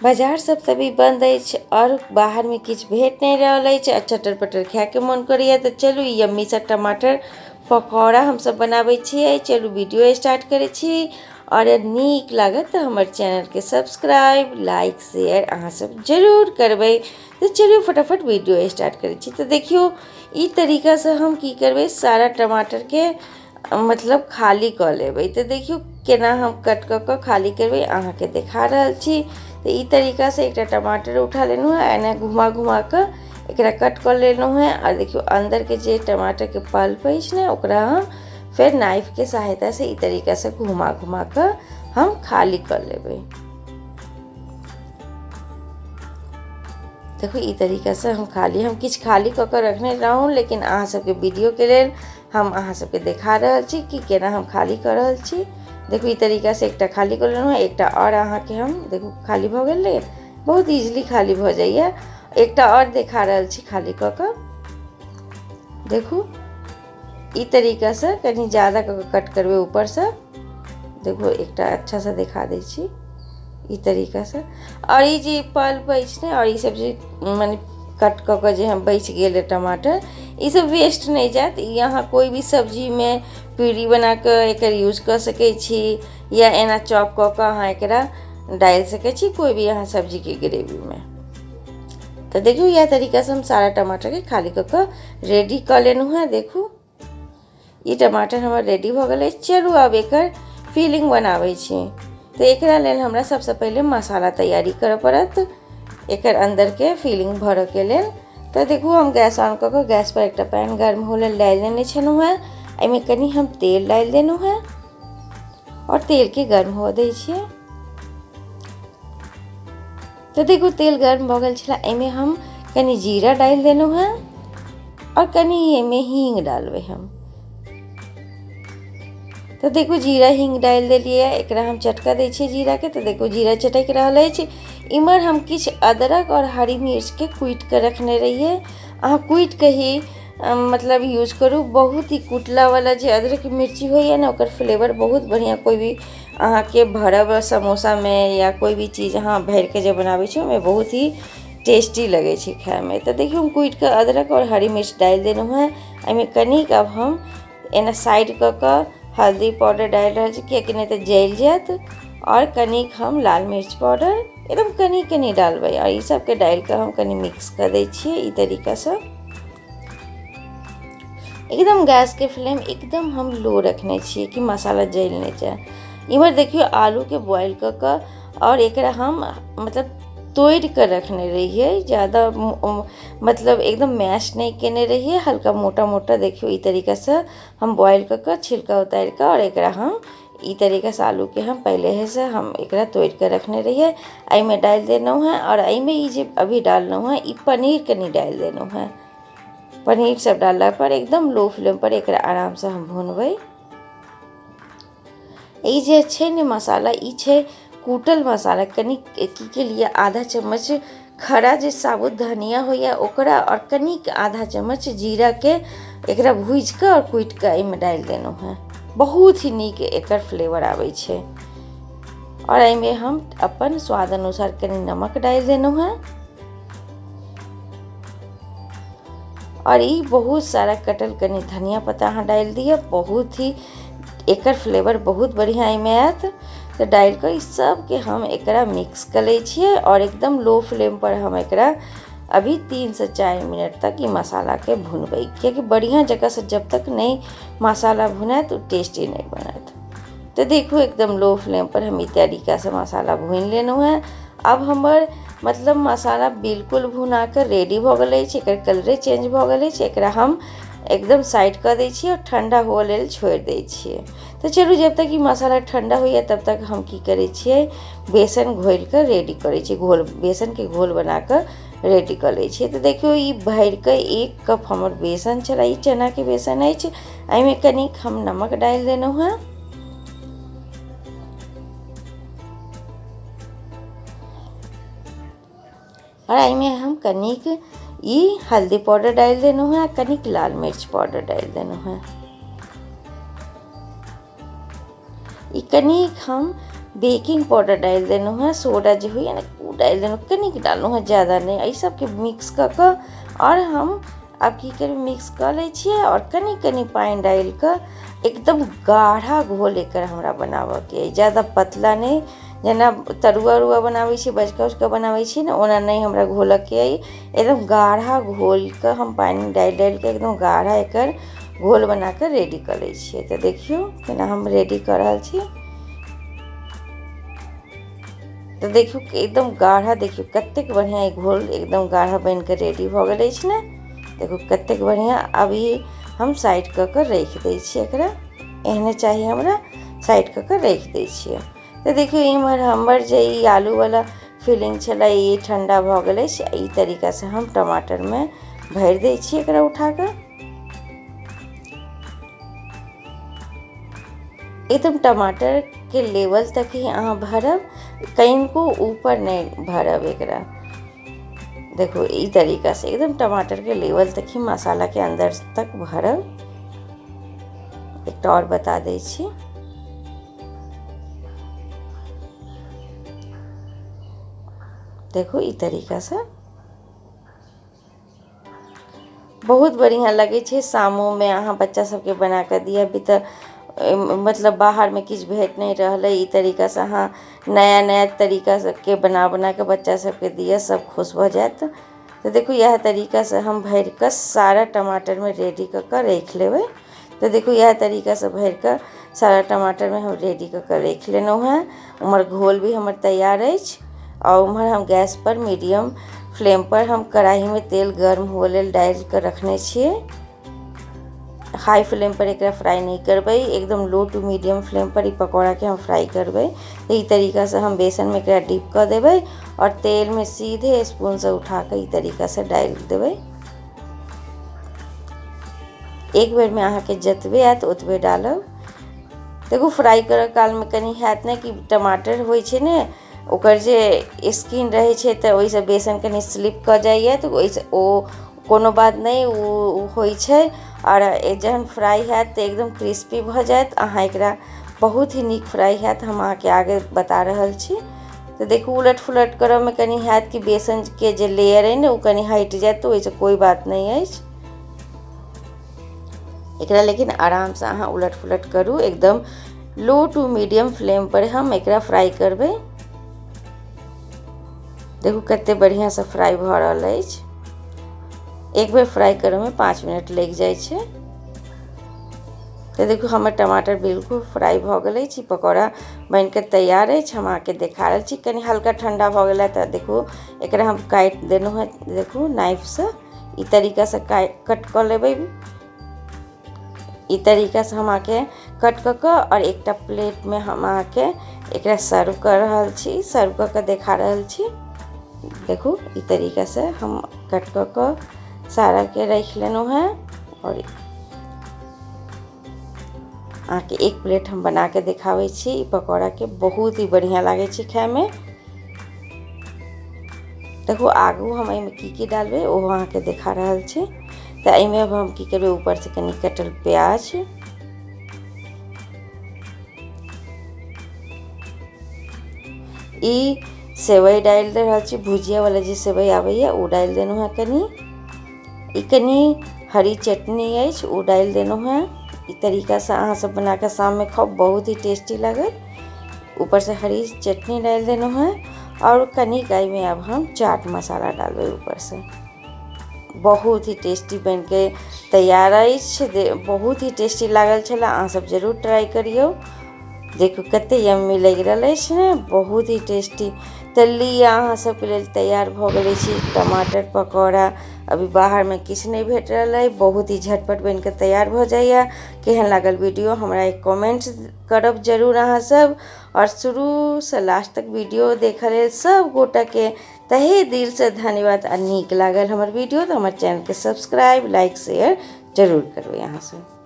बाजार सब तऽ अभी बन्द अछि आओर बाहरमे किछु भेट नहि रहल अछि आ चटर पटर खायके मोन करैया। तऽ चलू यम्मी सा टमाटर पकौड़ा हमसब बनाबै छियै। चलू वीडियो स्टार्ट करै छी। आओर नीक लागत तऽ हमर चैनलके सब्सक्राइब लाइक शेयर अहाँ सब जरूर करबै। तऽ चलू फटाफट वीडियो स्टार्ट करै छी। तऽ देखियौ ई तरीकासँ हम की करबै, सारा टमाटरके मतलब खाली कऽ लेबै। तऽ देखियौ केना हम कट कऽ कऽ खाली करबै, अहाँके देखा रहल छी। तऽ ई तरीकासँ एकटा टमाटर उठा लेलहुँ हेँ, एना घुमा घुमा कऽ एकरा कट कऽ लेलहुँ हेँ। आओर देखियौ अन्दरके जे टमाटरके पल्प अछि ने, ओकरा हम फेर नाइफके सहायतासँ ई तरीकासँ घुमा घुमा कऽ हम खाली कऽ लेबै। देखू ई तरीकासँ हम खाली हम किछु खाली कऽ कऽ रखने रहौँ, लेकिन अहाँ सबके वीडियोके लेल हम अहाँ सबके देखा रहल छी कि केना हम खाली कऽ रहल छी। देखू ई तरीकासँ एकटा खाली कऽ लेलहुँ हेँ, एकटा आओर अहाँके हम देखू खाली भऽ गेलै, बहुत ईजिली खाली भऽ जाइए। एकटा आओर देखा रहल छी खाली कऽ कऽ। देखू ई तरीकासँ कनि ज्यादा कऽ कऽ कट करबै ऊपरसँ। देखू एकटा अच्छासँ देखा दै छी ई तरीकासँ। आओर ई जे पल्प अछि ने, आओर ई सब जे मने कट कऽ कऽ जे हम बचि गेल टमाटर, ई सब वेस्ट नहि जायत। ई अहाँ कोइ भी सब्जीमे प्यूरी बना कऽ एकर यूज कऽ सकै छी, या एना चॉप कऽ कऽ अहाँ एकरा डालि सकै छी कोइ भी अहाँ सब्जीके ग्रेवीमे। तऽ देखियौ इएह तरीकासँ हम सारा टमाटरके खाली कऽ कऽ रेडी कऽ लेलहुँ हेँ। देखू ई टमाटर हमर रेडी भऽ गेलै। चलू आब एकर फिलिंग बनाबै छी। तऽ एकरा लेल हमरा सबसँ पहिले मसाला तैयारी करऽ पड़त एकर अन्दरके फिलिंग भरऽके लेल। तऽ देखू हम गैस ऑन कऽ कऽ गैसपर एकटा पैन गर्म होय लेल डालि देने छलहुँ हेँ। एहिमे कनि हम तेल डालि देलहुँ हेँ आओर तेलके गर्म हुअ दै छियै। तऽ देखू तेल गर्म भऽ गेल छलै, एहिमे हम कनि जीरा डालि देलहुँ हेँ आओर कनि एहिमे हींग डालबै हम। तऽ देखू जीरा हींग डालि देलियै, एकरा हम चटका दै छियै जीराके। तऽ देखू जीरा चटकि रहल अछि। इम्हर हम किछु अदरक आओर हरी मिर्चके कुटि कऽ रखने रहियै। अहाँ कुटि कऽ ही मतलब यूज करू। बहुत ही कुटलावला जे अदरक मिर्ची होइए ने, ओकर फ्लेवर बहुत बढ़िआँ कोइ भी अहाँके भरब समोसामे या कोइ भी चीज अहाँ भरिके जे बनाबै छी ओहिमे बहुत ही टेस्टी लगै छै खाइमे। तऽ देखियौ हम कुटिके अदरक आओर हरी मिर्च डालि देलहुँ हेँ। एहिमे कनिक आब हम एना साइड कऽ कऽ हल्दी पाउडर डालि रहल छी, किएकि नहि तऽ जलि जायत। आओर कनिक हम लाल मिर्च पाउडर एकदम कनि कनि डालबै। आओर ई सबके डालिकऽ हम कनि मिक्स कऽ दै छियै ई तरीकासँ। एकदम गैसके फ्लेम एकदम हम लो रखने छियै कि मसाला जलि नहि जाय। इम्हर देखियौ आलूके बॉयल कऽ कऽ आओर एकरा हम मतलब तोड़ि कऽ रखने रहियै, ज्यादा मतलब एकदम मैश नहि केने रहियै, हल्का मोटा मोटा। देखियौ ई तरीकासँ हम बॉयल कऽ कऽ छिलका उतारि कऽ आओर एकरा हम ई तरीकासँ आलूके हम पहिलेसँ हम एकरा तोड़ि कऽ रखने रहियै, एहिमे डालि देलहुँ हेँ। आओर एहिमे ई जे अभी डाललहुँ हेँ ई पनीर कनि डालि देलहुँ हेँ। पनीर सब डालला पर एकदम लो फ्लेम पर एकरा आरामसँ हम भुनबै। ई जे छै ने मसाला, ई छै कूटल मसाला। कनि की केलियै, आधा चम्मच खड़ा जे साबुत धनिया होइए ओकरा आओर कनिक आधा चम्मच जीराके एकरा भूजि कऽ आओर कुटि कऽ एहिमे डालि देलहुँ हेँ। बहुत ही नीक एकर फ्लेवर आबै छै। आओर एहिमे हम अपन स्वाद अनुसार कनि नमक डालि देलहुँ हेँ। आओर ई बहुत सारा कटल कनि धनिया पत्ता अहाँ डालि दिअ, बहुत ही एकर फ्लेवर बहुत बढ़िआँ एहिमे आयत। तऽ डालि कऽ ई सबके हम एकरा मिक्स कऽ लै छियै आओर एकदम लो फ्लेम पर हम एकरा अभी 3 से 4 मिनट तक ई मसालाके भुनबै, कियाकि बढ़िआँ जकाँसँ जब तक नहि मसाला भुनायत ओ टेस्टी नहि बनत। तऽ देखू एकदम लो फ्लेम पर हम ई तरीकासँ मसाला भुनि लेलहुँ हेँ। आब हमर मतलब मसाला बिल्कुल भुनाकऽ रेडी भऽ गेल अछि, एकर कलरे चेंज भऽ गेल अछि। एकरा हम एकदम साइड कऽ दै छियै आओर ठण्डा हुअ लेल छोड़ि दै छियै। तऽ चलू जब तक ई मसाला ठण्डा होइए तब तक हम की करै छियै, बेसन घोलिकऽ रेडी करै छियै। घोल बेसनके घोल बनाकऽ रेडी कऽ लै छियै। तऽ देखियौ ई भरिकऽ 1 कप हमर बेसन छलै, ई चनाके बेसन अछि। एहिमे कनिक हम नमक डालि देलहुँ हेँ। आओर एहिमे हम कनिक ई हल्दी पाउडर डालि देलहुँ हेँ, कनिक लाल मिर्च पाउडर डालि देलहुँ हेँ। ई कनिक हम बेकिंग पाउडर डालि देलहुँ हेँ। सोडा जे होइए ने, ओ डालि देलहुँ, कनिक डाललहुँ हँ, ज्यादा नहि। एहि सबके मिक्स कऽ कऽ आओर हम आब की करबै, मिक्स कऽ लै छियै आओर कनि कनि पानि डालि कऽ एकदम गाढ़ा घोल एकर हमरा बनाबऽके अइ, ज्यादा पतला नहि। जेना तरुआ उरुआ बनाबै छियै, बचका उचका बनाबै छियै ने, ओना नहि हमरा घोलऽके अइ। एकदम गाढ़ा घोलके हम पानि डालि डालिके एकदम गाढ़ा एकर घोल बनाकऽ रेडी कऽ लै छियै। तऽ देखियौ केना हम रेडी कऽ रहल छी। तऽ देखियौ एकदम गाढ़ा, देखियौ कतेक बढ़िआँ ई घोल एकदम गाढ़ा बनिकऽ रेडी भऽ गेल अछि ने। देखू कतेक बढ़िआँ। आब ई हम साइड कऽ कऽ राखि दै छियै, एकरा एहने चाही हमरा, साइड कऽ कऽ राखि दै छियै। तऽ देखियौ इम्हर हमर जे ई आलूवला फिलिंग छलै ई ठण्डा भऽ गेल अछि। ई तरीकासँ हम टमाटरमे भरि दै छियै एकरा उठा कऽ। एकदम टमाटरके लेवल तक ही अहाँ भरब, कनिको ऊपर नहि भरब एकरा। देखू ई तरीकासँ एकदम टमाटरके लेवल तक ही मसालाके अन्दर तक भरब। एकटा आओर बता दै छी। देखू ई तरीकासँ बहुत बढ़िआँ लगै छै। शामोमे अहाँ बच्चा सबके बनाकऽ दिअ भी तऽ मतलब बाहरमे किछु भेट नहि रहल अइ, ई तरीकासँ अहाँ नया नया तरीका सबके बना बनाकऽ बच्चा सबके दिअ, सब खुश भऽ जायत। तऽ देखू इएह तरीकासँ हम भरिकऽ सारा टमाटरमे रेडी कऽ कऽ राखि लेबै। तऽ देखू इएह तरीकासँ भरिकऽ सारा टमाटरमे हम रेडी कऽ कऽ राखि लेलहुँ हेँ। उम्हर घोल भी हमर तैयार अछि आओर उम्हर हम गैसपर मीडियम फ्लेमपर हम कढ़ाहीमे तेल गर्म हुअ लेल डालि कऽ रखने छियै। हाई फ्लेम पर एकरा फ्राइ नहि करबै, एकदम लो टू मीडियम फ्लेम पर ई पकौड़ाके हम फ्राइ करबै। तऽ ई तरीकासँ हम बेसनमे एकरा डिप कऽ देबै आओर तेलमे सीधे स्पूनसँ उठा कऽ ई तरीकासँ डालि देबै। एक बेरमे अहाँके जतबे आयत ओतबे डालब। देखू फ्राइ करऽ कालमे कनि हैत ने कि टमाटर होइ छै ने, ओकर जे स्किन रहै छै तऽ ओहिसँ बेसन कनि स्लिप कऽ जाइए, तऽ ओहिसँ ओ कोनो बात नहि ओ होइ छै। आओर जहन फ्राइ हैत तऽ एकदम क्रिस्पी भऽ जायत। अहाँ एकरा बहुत ही नीक फ्राइ हैत, हम अहाँके आगे बता रहल छी। तऽ देखू उलट फुलट करऽमे कनि हैत कि बेसनके जे लेयर अइ ने ओ कनि हटि जायत, तऽ ओहिसँ कोइ बात नहि अछि एकरा, लेकिन आरामसँ अहाँ उलट फुलट करू। एकदम लो टू मीडियम फ्लेम पर हम एकरा फ्राइ करबै। देखू कते बढ़िआँसँ फ्राइ भऽ रहल अछि। एक बेर फ्राइ करैमे 5 मिनट लागि जाइ छै। तऽ देखू हमर टमाटर बिल्कुल फ्राइ भऽ गेल अछि, पकौड़ा बनिके तैयार अछि। हम अहाँके देखा रहल छी, कनि हल्का ठण्डा भऽ गेलै। तऽ देखू एकरा हम काटि देलहुँ हेँ। देखू नाइफसँ ई तरीकासँ कट कऽ लेबै। ई तरीकासँ हम अहाँके कट कऽ कऽ आओर एकटा प्लेटमे हम अहाँके एकरा सर्व कऽ रहल छी, सर्व कऽ कऽ देखा रहल छी। देखू ई तरीकासँ हम कट कऽ कऽ साराके राखि लेलहुँ हेँ आओर अहाँके एक प्लेट हम बनाके देखाबै छी। ई पकौड़ाके बहुत ही बढ़िआँ लागै छै खाइमे। देखू आगू हम एहिमे की की डालबै ओहो अहाँके देखा रहल छी। तऽ एहिमे अब हम की करबै, ऊपरसँ कनि कटल प्याज, ई सेवइ डालि रहल छी, भुजियावला जे सेवइ आबैए ओ डालि देलहुँ हेँ कनि। ई कनि हरी चटनी अछि ओ डालि देलहुँ हेँ। ई तरीकासँ अहाँ सब बनाकऽ शाममे खाउ, बहुत ही टेस्टी लागत। ऊपरसँ हरी चटनी डालि देलहुँ हेँ आओर कनिक एहिमे आब हम चाट मसाला डालबै ऊपरसँ। बहुत ही टेस्टी बनिके तैयार अछि, बहुत ही टेस्टी लागल छलै। अहाँ सब जरूर ट्राइ करियौ। देखू कते यम्मी लागि रहल अछि ने, बहुत ही टेस्टी। तऽ लिअ अहाँ सबके लेल तैयार भऽ गेल अछि टमाटर पकौड़ा। अभी बाहरमे किछु नहि भेट रहल अइ, बहुत ही झटपट बनिके तैयार भऽ जाइए। केहन लागल वीडियो हमरा एक कमेंट करब जरूर अहाँ सब, आओर शुरूसँ लास्ट तक वीडियो देखऽ लेल सब गोटाके तहे दिलसँ धन्यवाद। आ नीक लागल हमर वीडियो तऽ हमर चैनलके सब्सक्राइब, लाइक, शेयर जरूर करबै अहाँ सब।